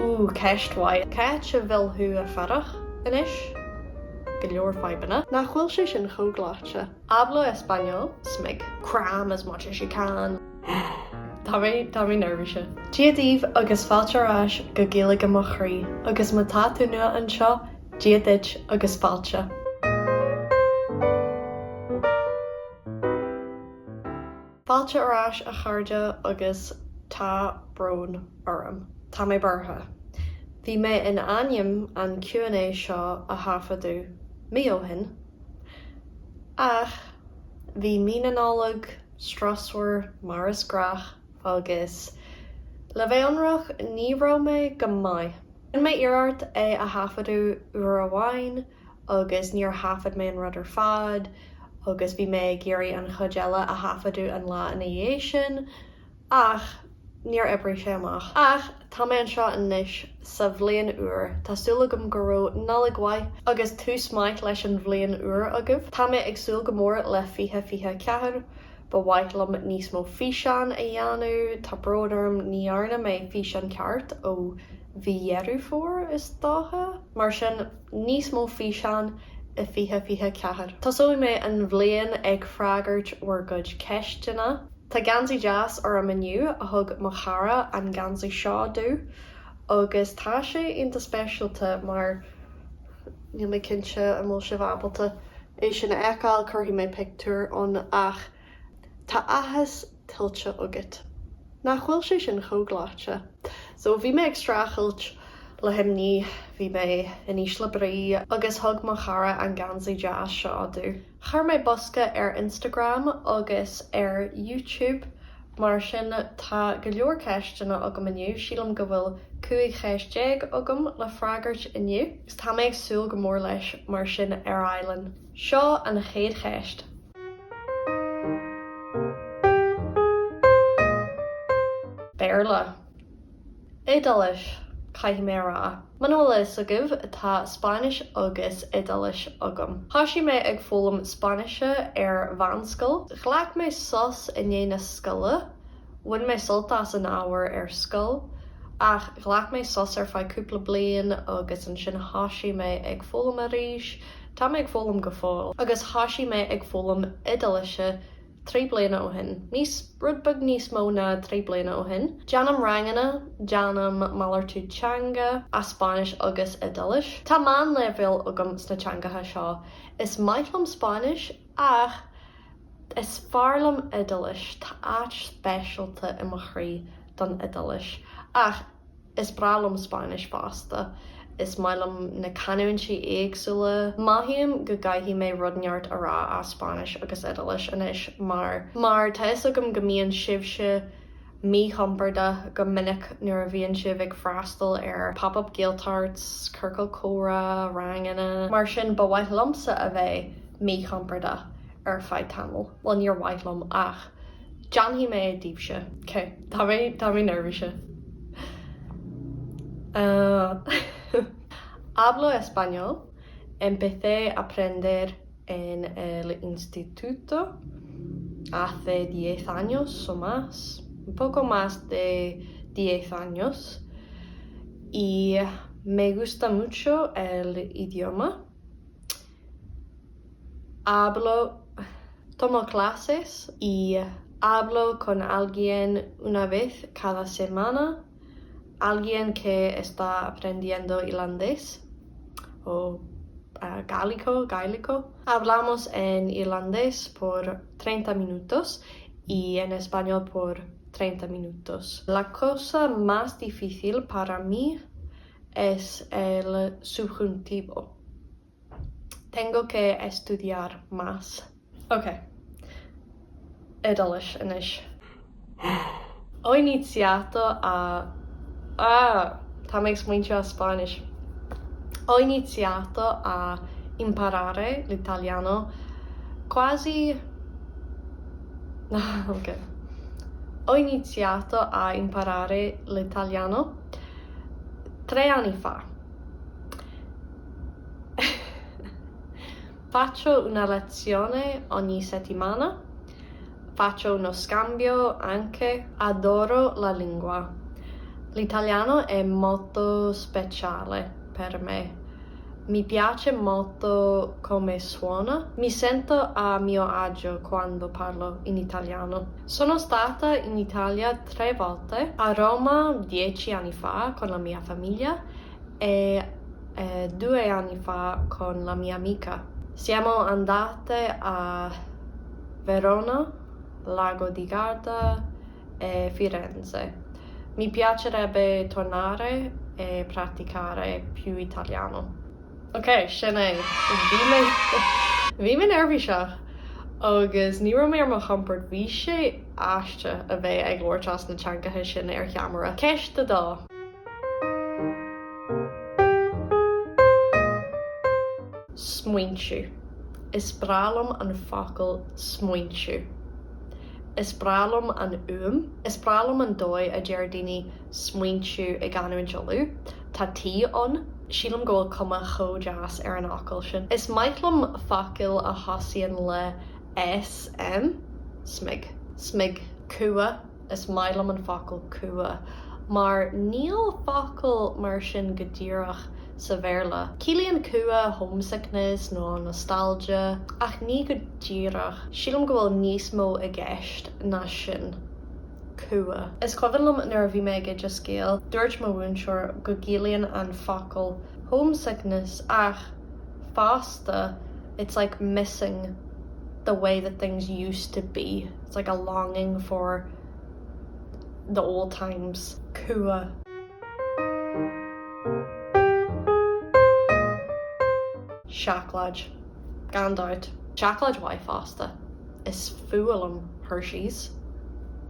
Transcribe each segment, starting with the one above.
Ooh, ceist mhaith. Cá háit a bhfuil thú ag fuireach anois? Go leor fadhbanna. Nach bhfuil sé sin chomh gleoite? Hablo español, smig. Cram as much as you can. Tá mé, tá mé neirbhíseach. Dia daoibh agus fáilte ar ais go Gaeilge mo Chroí agus má tá tú nua anseo, Dia duit agus fáilte. Fáilte ar ais a chairde agus tá brón orm. Tá mé buartha. Bhí mé in ainm an Q&A seo a thaifeadadh mí ó shin ach bhí mí na Nollag strusmhar mar is gnách agus le bheith ionraic ní raibh mé go maith. Rinne mé iarracht é a thaifeadadh uair amháin agus níor thaifead mé an rud ar fad agus bhí mé ag iarraidh an chuid eile a thaifeadadh an lá ina dhiaidh sin ach níor oibrigh sé amach. Ach tá mé anseo anois sa bhliain úr, tá súil agam go raibh Nollaig mhaith agus tús maith leis an bhliain úr agaibh. Tá mé ag súil go mór le 2024, ba mhaith liom níos mó físeán a dhéanamh, tá brón orm ní dhearna mé físeán ceart ó mhí Dheireadh Fómhair is dócha, mar sin níos mó físeán i 2024. Tosóidh mé an bhliain ag freagairt bhur gcuid ceisteanna. Tá geansaí deas orm inniu, thug mo chara an geansaí seo domh agus tá sé iontach speisialta mar níl mé cinnte an bhfuil sibh ábalta é sin a fheiceáil, cuirfidh mé pictiúr ann ach tá áthas tuillte agat. Nach bhfuil sé sin chomh gleoite? So bhí mé ag streachailt le himní, bhí mé in ísle brí agus thug mo chara an geansaí deas seo domh. Chuir mé bosca ar Instagram agus ar YouTube mar sin tá go leor ceisteanna agam inniu, sílim go bhfuil 15 cheist agam le freagairt inniu. Agus tá mé ag súil go mór leis mar sin ar aghaidh linn. Seo an chéad cheist. Béarla. Iodáilis, caithfidh mé a rá. Muna bhfuil a fhios agaibh, tá Spáinnis agus Iodáilis agam. Thoisigh mé ag foghlaim Spáinnise ar mheánscoil. Ghlac mé sos i ndiaidh na scoile. Bhain mé sult as an ábhar ar scoil, ach ghlac mé sos ar feadh cúpla bliain agus ansin thoisigh mé ag foghlaim arís. Tá mé ag foghlaim go fóill. Agus thoisigh mé ag foghlaim Iodáilise 3 bliana ó shin. Níos, rud beag níos mó ná 3 bliana ó shin. Déanaim ranganna, déanaim malartú teanga, as Spáinnis agus Iodáilis. Tá meánleibhéal agam sna teangacha seo. Is maith liom Spáinnis ach is fearr liom Iodáilis. Tá áit speisialta i mo chroí don Iodáilis. Ach. Is breá liom Spáinnis fosta. Is maith liom na canúintí éagsúla. Mothaím go gcaithfidh mé rud inteacht a rá as Spáinnis agus Iodáilis anois mar mar tá fhios agam go mbíonn sibhse míchompordach go minic nuair a bhíonn sibh ag freastal ar Pop-Up Gaeltarts, ciorcal comhrá, ranganna. Mar sin ba mhaith liomsa a bheith míchompordach ar feadh tamaill. Bhuel níor mhaith liom ach déanfaidh mé é daoibhse. Ok. Tá mé, tá mé neirbhíseach. Hablo español. Empecé a aprender en el instituto hace diez años o más, un poco más de diez años, y me gusta mucho el idioma. Hablo, tomo clases y hablo con alguien una vez cada semana, alguien que está aprendiendo irlandés o uh, gaélico, gaélico. Hablamos en irlandés por 30 minutos y en español por 30 minutos. La cosa más difícil para mí es el subjuntivo. Tengo que estudiar más. Ok. Iodáilis anois. Ho iniziato a Ah! Tá mé ag smaointiú as Spáinnis. Ho iniziato a imparare l'italiano quasi Ok. Ho iniziato a imparare l'italiano tre anni fa. Faccio una lezione ogni settimana, faccio uno scambio anche, adoro la lingua. L'italiano è molto speciale per me. Mi piace molto come suona. Mi sento a mio agio quando parlo in italiano. Sono stata in Italia tre volte, a Roma dieci anni fa con la mia famiglia e eh, due anni fa con la mia amica. Siamo andate a Verona, Lago di Garda e Firenze. Mi piacerebbe tornare e praticare più italiano. Ok, sin é. Bhí mé bhí mé neirbhíseach agus ní raibh mé ar mo chompord. Bhí sé aisteach a bheith ag labhairt as na teangacha sin ar cheamara. Ceist a dó. Smaointiú. Is breá liom an focal smaointiú. Is breá liom an fhuaim. Is breá liom an dóigh a deir daoine smaointiú i gcanúint Uladh. Tá T ann. Sílim go bhfuil cuma chomh deas ar an fhocal sin. Is maith liom focail a thosaíonn le S, M, smig. Smig. Cumha. Is maith liom an focal cumha mar níl focal mar sin go díreach sa Bhéarla. Ciallaíonn cumha homesickness nó nostalgia ach ní go díreach. Sílim go bhfuil níos mó i gceist ná sin. Cumha. Is cuimhin liom nuair a bhí mé ag Oideas Gael, dúirt mo mhúinteoir go gciallaíonn an focal homesickness ach fosta it's like missing the way that things used to be. It's like a longing for the old times. Cumha. Seacláid. Gan dabht. Seacláid mhaith fosta. Is fuath liom Hershey's.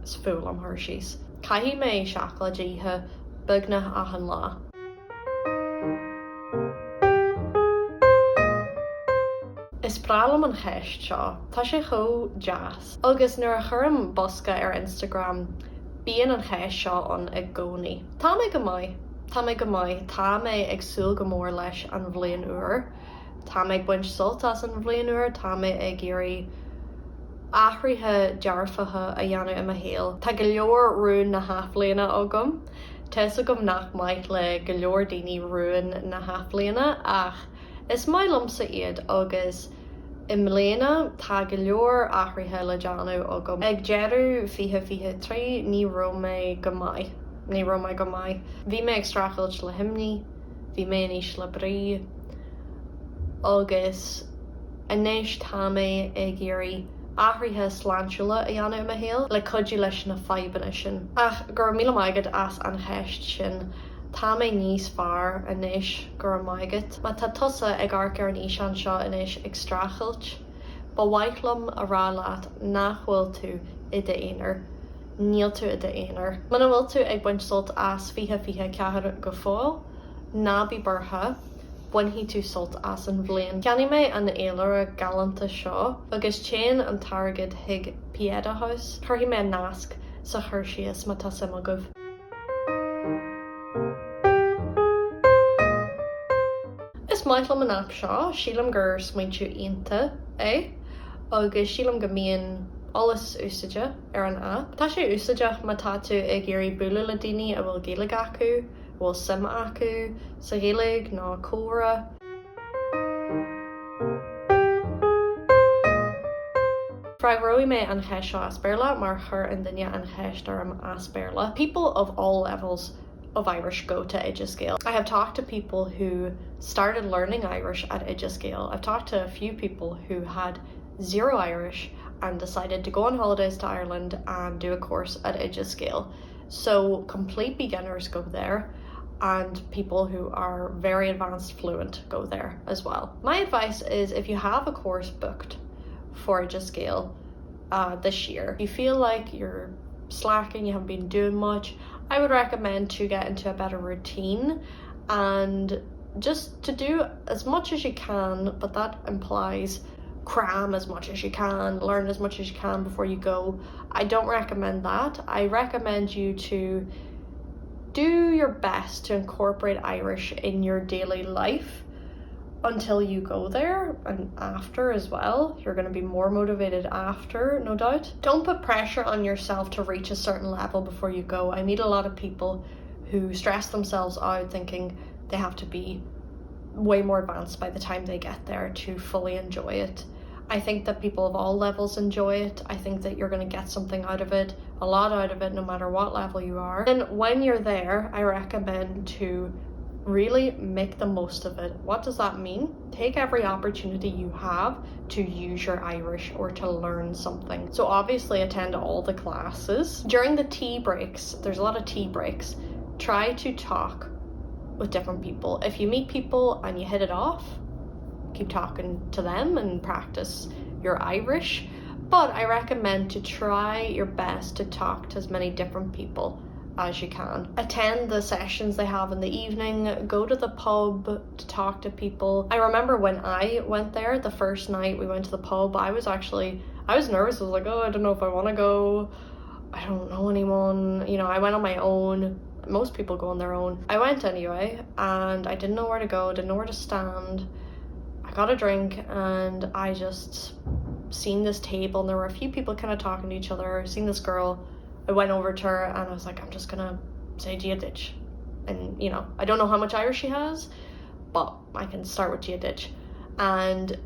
Is fuath liom Hershey's. Caithfidh mé seacláid a ithe beagnach achan lá. Is breá liom an cheist seo. Tá sé chomh deas. Agus nuair a chuirim bosca ar Instagram bíonn an cheist seo ann i gcónaí. Tá mé go maith. Tá mé go maith. Tá mé ag súil go mór leis an bhliain úr. Tá mé ag baint sult as an bhliain úr. Tá mé ag iarraidh athruithe dearfacha a dhéanamh i mo shaol. Tá go leor rúin na hathbhliana agam. Tá 'fhios agam nach maith le go leor daoine rúin na hathbhliana ach is maith liomsa iad agus i mbliana tá go leor athruithe le déanamh agam. Ag deireadh 2023 ní raibh mé go maith. Ní raibh mé go maith. Bhí mé ag streachailt le himní, bhí mé in ísle brí agus anois tá mé ag iarraidh athruithe sláintiúla a dhéanamh i mo shaol le cuidiú leis na fadhbanna sin. Ach go raibh míle maith agat as an cheist sin. Tá mé níos fearr anois, go raibh maith agat. Má tá tusa ag amharc ar an fhíseán seo anois ag streachailt, ba mhaith liom a rá leat nach bhfuil tú i d'aonar. Níl tú i d'aonar. Muna bhfuil tú ag baint sult as 2024 go fóill, ná bí buartha. bainfidh tú sult as an bhliain. Cheannaigh mé an fhéilire galánta seo agus téann an t-airgead chuig Pieta House. Cuirfidh mé an nasc sa chur síos má tá suim agaibh. Is maith liom an aip seo, sílim gur smaointiú iontach é agus sílim go mbíonn eolas úsáideach ar an aip. Tá sé úsáideach má tá tú ag iarraidh bualadh le daoine a bhfuil Gaeilge acu. bhfuil suim acu sa Ghaeilge nó comhrá. Freagróidh mé an cheist seo as Béarla mar chuir an duine an cheist orm as Béarla. People of all levels of Irish go to Oideas Gael. I have talked to people who started learning Irish at Oideas Gael. I've talked to a few people who had zero Irish and decided to go on holidays to Ireland and do a course at Oideas Gael. So complete beginners go there and people who are very advanced fluent go there as well. My advice is if you have a course booked for Oideas Gael uh, this year, you feel like you're slacking, you haven't been doing much, I would recommend to get into a better routine and just to do as much as you can, but that implies cram as much as you can, learn as much as you can before you go. I don't recommend that. I recommend you to do your best to incorporate Irish in your daily life until you go there and after as well. You're going to be more motivated after, no doubt. Don't put pressure on yourself to reach a certain level before you go. I meet a lot of people who stress themselves out thinking they have to be way more advanced by the time they get there to fully enjoy it. I think that people of all levels enjoy it. I think that you're going to get something out of it, a lot out of it, no matter what level you are. And when you're there, I recommend to really make the most of it. What does that mean? Take every opportunity you have to use your Irish or to learn something. So obviously attend all the classes. During the tea breaks, there's a lot of tea breaks, try to talk with different people. If you meet people and you hit it off, keep talking to them and practice your Irish. But I recommend to try your best to talk to as many different people as you can. Attend the sessions they have in the evening, go to the pub to talk to people. I remember when I went there the first night we went to the pub, I was actually I was nervous. I was like, oh, I don't know if I want to go. I don't know anyone. You know, I went on my own. Most people go on their own. I went anyway and I didn't know where to go, didn't know where to stand. I got a drink and I just seen this table and there were a few people kind of talking to each other, seen this girl. I went over to her and I was like, I'm just gonna say Dia duit. And you know, I don't know how much Irish she has, but I can start with Dia duit. And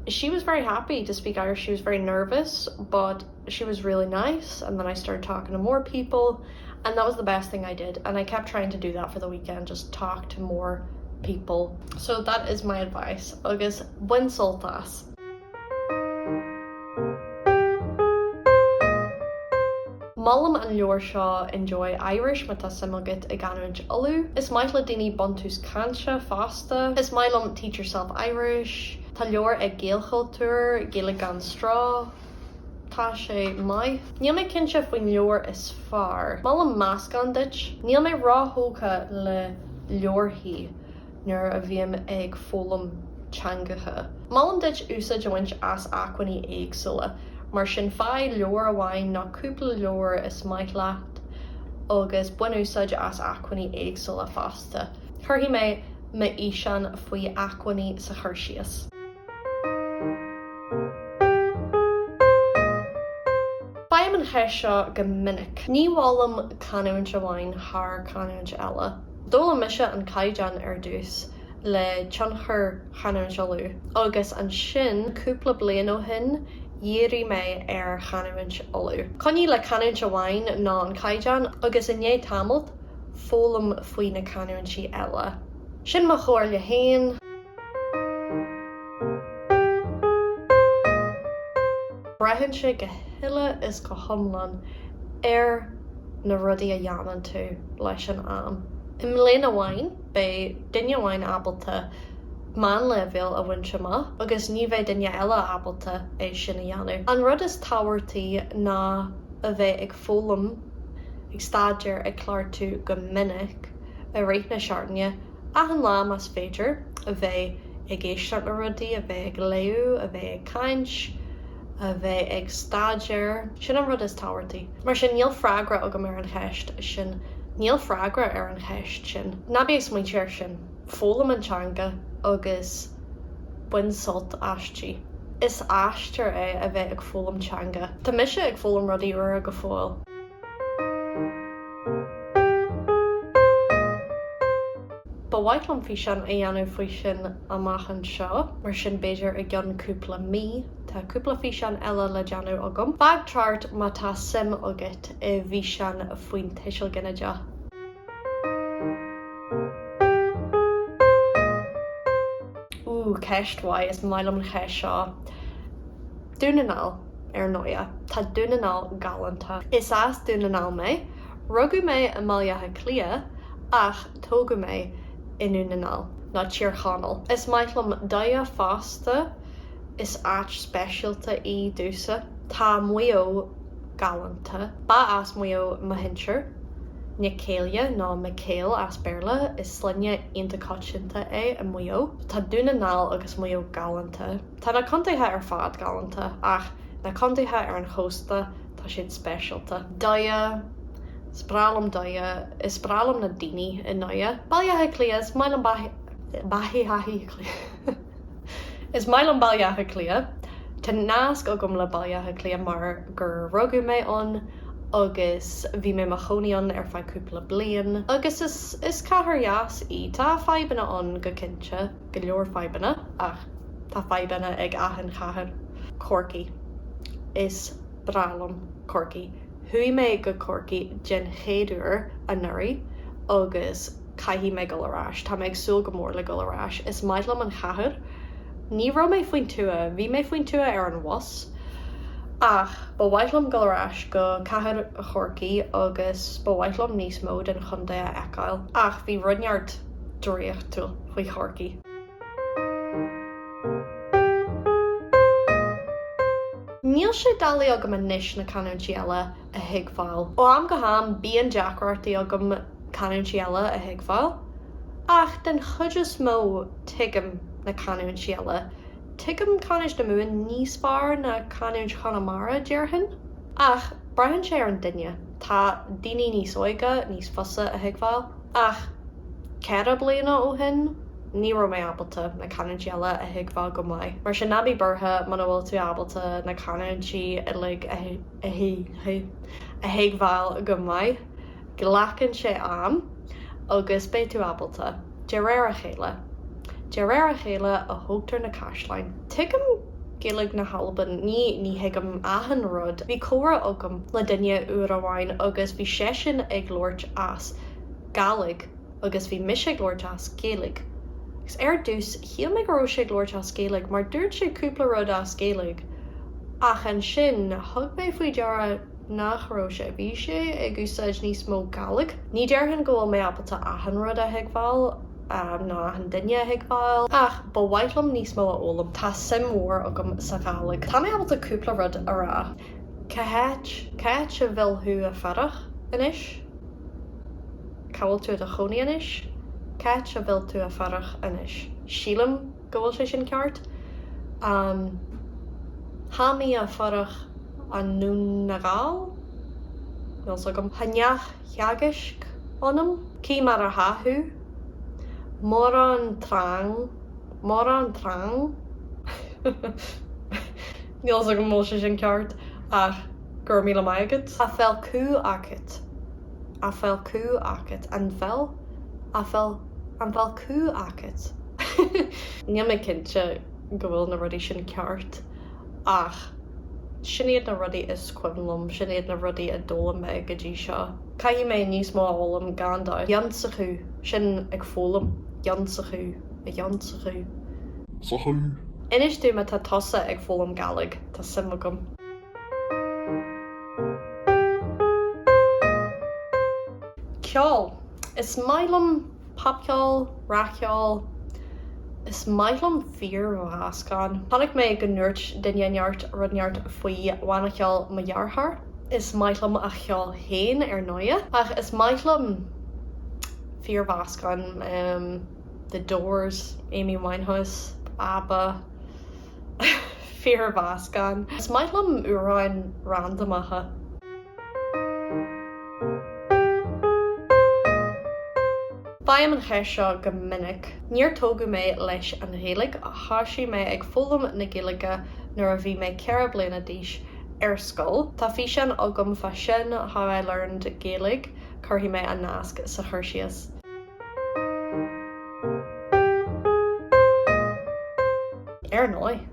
she was very happy to speak Irish. She was very nervous, but she was really nice. And then I started talking to more people, and that was the best thing I did. And I kept trying to do that for the weekend, just talk to more people. So that is my advice. Agus bain sult as. Molaim an leabhar seo Enjoy Irish má tá suim agat i gcanúint Uladh. Is maith le daoine Buntús Cainte fosta. Is maith liom Teach Yourself Irish. Tá leabhar ag Gaelchultúr, Gaeilge gan Stró. Tá sé maith. Níl mé cinnte faoin leabhar is fearr. Molaim meascán duit. Níl mé róthógtha le leabharthaí nuair a bhím ag foghlaim teangacha. Molaim duit úsáid a bhaint as acmhainní éagsúla, mar sin faigh leabhar amháin nó cúpla leabhar is maith leat agus bain úsáid as acmhainní éagsúla fosta. Cuirfidh mé m'fhíseán faoi acmhainní sa chur síos. Faighim an cheist seo go minic. Ní mholaim canúint amháin thar canúint eile. D'fhoghlaim mise an caighdeán ar dtús le tionchar chanúint Uladh agus ansin cúpla bliain ó shin dhírigh mé ar chanúint Uladh. Coinnigh le canúint amháin nó an caighdeán agus i ndiaidh tamaill foghlaim faoi na canúintí eile. Sin mo chomhairle féin. Braitheann sé go huile is go hiomlán ar na rudaí a dhéanann tú leis an am. I mbliain amháin, beidh duine amháin ábalta meánleibhéal a bhaint amach agus ní bheidh duine eile ábalta é sin a dhéanamh. An rud is tábhachtaí ná a bheith ag foghlaim, ag staidéar, ag cleachtadh go minic i rith na seachtaine Achan lá más féidir, a bheith ag éisteacht le rudaí, a bheith ag léamh, a bheith ag caint, a bheith ag staidéar. Sin an rud is tábhachtaí. Mar sin, níl freagra agam ar an cheist sin. Níl freagra ar an cheist sin. Ná bí ag smaointiú air sin. Foghlaim an teanga agus bain sult aisti. Is aistear é a bheith ag foghlaim teanga. Tá mise ag foghlaim rudaí úra go fóill. Ba mhaith liom físeán a dhéanamh faoi sin amach anseo, mar sin b'fhéidir i gceann cúpla mí. Tá cúpla físeán eile le déanamh agam. Fág trácht má tá suim agat i bhfíseán faoin tuiseal ginideach. Ooh, ceist mhaith, is maith liom an cheist seo. Dún na nGall, ar ndóighe. Tá Dún na nGall galánta. Is as Dún na nGall mé. Rugadh mé i mBaile Átha Cliath ach tógadh mé i nDún na nGall, nó Tír Chonaill. Is maith liom Doire fosta, is áit speisialta í domhsa. Tá Maigh Eo galánta. Ba as Maigh Eo mo shinsir, Nic Céile nó McHale as Béarla, is sloinne iontach coitianta é i Maigh Eo. Tá Dún na nGall agus Maigh Eo galánta. Tá na contaetha ar fad galánta ach na contaetha ar an chósta, tá siad speisialta. Doire, Is breá liom Doire, is breá liom na daoine i nDoire. Baile Átha Cliath, is maith liom Baile Átha Cliath. Is maith liom Baile Átha Cliath. Tá nasc agam le Baile Átha Cliath mar gur rugadh mé ann. Agus bhí mé i mo chónaí ann ar feadh cúpla bliain. Agus is is cathair dheas í. Tá fadhbanna ann go cinnte, go leor fadhbanna, ach tá fadhbanna ag achan chathair. Corcaigh. Is breá liom Corcaigh. Chuaigh mé go Corcaigh den chéad uair anuraidh agus caithfidh mé dul ar ais. Tá mé ag súil go mór le dul ar ais. Is maith liom an chathair. Ní raibh mé faoin tuath, bhí mé faoin tuath ar an bhus, ach ba mhaith liom dul ar ais go cathair Chorcaí agus ba mhaith liom níos mó den chontae a fheiceáil. Ach bhí rud inteacht draíochtúil faoi Chorcaigh. Níl sé doiligh agam anois na canúintí eile a thuigbheáil. Ó am go ham bíonn deacrachtaí agam canúintí eile a thuigbheáil, ach den chuid is mó tuigim na canúintí eile. Tuigim canúint na Mumhan níos fearr ná canúint Chonamara, déarfainn. Ach braitheann sé ar an duine. Tá daoine níos óige níos fusa a thuigbheáil, ach 4 bliana ó shin, ní raibh mé ábalta na canúintí eile a thuigbheáil go maith. Mar sin ná bí buartha muna bhfuil tú ábalta na canúintí uilig a thuigbheáil go maith. Glacann sé am agus beidh tú ábalta, de réir a chéile. De réir a chéile a thógtar na caisleáin. Tuigim Gaeilge na hAlban, ní ní thuigim achan rud. Bhí comhrá agam le duine uair amháin agus bhí seisean ag labhairt as Gàidhlig agus bhí mise ag labhairt as Gaeilge. Agus ar dtús, shíl mé go raibh sé ag labhairt as Gaeilge mar dúirt sé cúpla rud as Gaeilge. Ach ansin, thug mé faoi deara nach raibh sé. Bhí sé ag úsáid níos mó Gàidhlig. Ní déarfainn go bhfuil mé ábalta achan rud a thuigbheáil, nó achan duine a thuigbheáil, ach ba mhaith liom níos mó a fhoghlaim. Tá suim mhór agam sa Ghàidhlig. Tá mé ábalta cúpla rud a rá. Cá háit, cá háit a bhfuil thú a' fuireach anois? Cá bhfuil tú i do chónaí anois? Cá háit a bhfuil tú a' fuireach anois? Sílim go bhfuil sé sin ceart. Tha mi a' fuireach an nDún na nGall? Níl 's agam. Tha neach theagaisg ionam. Cì mar a tha thu? Mòran trang. Mòran trang? Níl 's agam an bhfuil sé sin ceart ach go raibh míle maith agat. A bheil cù agat? A bheil cù agat? An bhfuil? A bhfuil? An bhfuil cú agat? Níl mé cinnte go bhfuil na rudaí sin ceart ach sin iad na rudaí is cuimhin liom, sin iad na rudaí a d'fhoghlaim mé go dtí seo. Caithfidh mé níos mó a fhoghlaim gan dabht. Ionnsachú, sin ag foghlaim, ionnsachú, a ionnsachú. Sachú. Inis domh má tá tusa ag foghlaim Gàidhlig, tá suim agam. Ceol. Is maith liom popcheol, rac-cheol. Is maith liom fíormheascán. Chonaic mé go ndúirt duine inteacht rud inteacht faoi bhanna ceoil mo dheartháir. Is maith liom a cheol féin ar ndóighe, ach is maith liom fíormheascán. The Doors, Amy Winehouse, ABBA. Fíormheascán. Is maith liom amhráin randamacha. Faighim an cheist seo go minic. Níor tógadh mé leis an Ghaeilge, thosaigh mé ag foghlaim na Gaeilge nuair a bhí mé 4 bliana d'aois ar scoil. Tá físeán agam fá sin, How I Learned Gaeilge, cuirfidh mé an nasc sa chur síos. Ar ndóigh.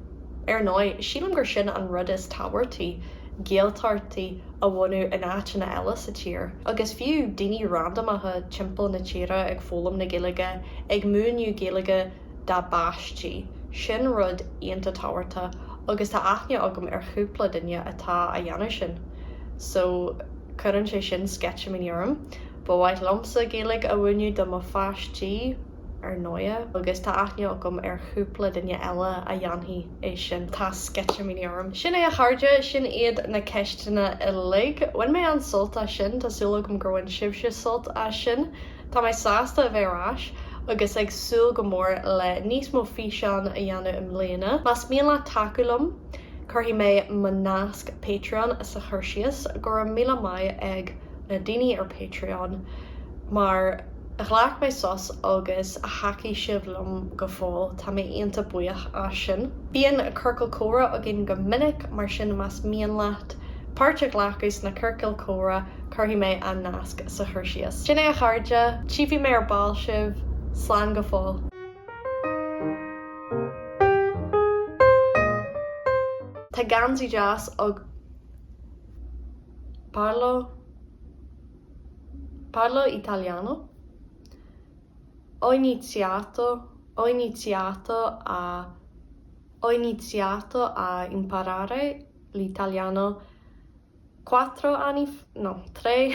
Ar ndóigh, sílim gur sin an rud is tábhachtaí, Gaeltachtaí a bhunú in áiteanna eile sa tír. Agus fiú daoine randamacha timpeall na tíre ag foghlaim na Gaeilge, ag múineadh Gaeilge dá bpáistí. Sin rud iontach tábhachtach agus tá aithne agam ar chúpla duine atá á dhéanamh sin. So, cuireann sé sin sceitimíní orm. Ba mhaith liomsa Gaeilge a mhúineadh do mo pháistí, ar ndóighe, agus tá aithne agam ar chúpla duine eile a dhéanfaidh é sin. Tá sceitimíní orm. Sin é a chairde, sin iad na ceisteanna uilig. Bhain mé an-sult as sin, tá súil agam gur bhain sibhse sult as sin. Tá mé sásta a bheith ar ais agus ag súil go mór le níos mó físeán a dhéanamh i mbliana. Más mian leat tacú liom, cuirfidh mé mo nasc Patreon sa chur síos. Go raibh míle maith ag. na daoine ar Patreon mar ghlac mé sos agus thacaigh sibh liom go fóill, tá mé iontach buíoch as sin. Bíonn ciorcal comhrá againn go minic, mar sin más mian leat. páirt a ghlacadh sna ciorcail comhrá, cuirfidh mé an nasc sa chur síos. Sin é a chairde, tchífidh mé ar ball sibh, slán go fóill. Tá geansaí deas ag Parlo Parlo italiano? Ho iniziato Ho iniziato a Ho iniziato a imparare l'italiano quattro anni f no, tre.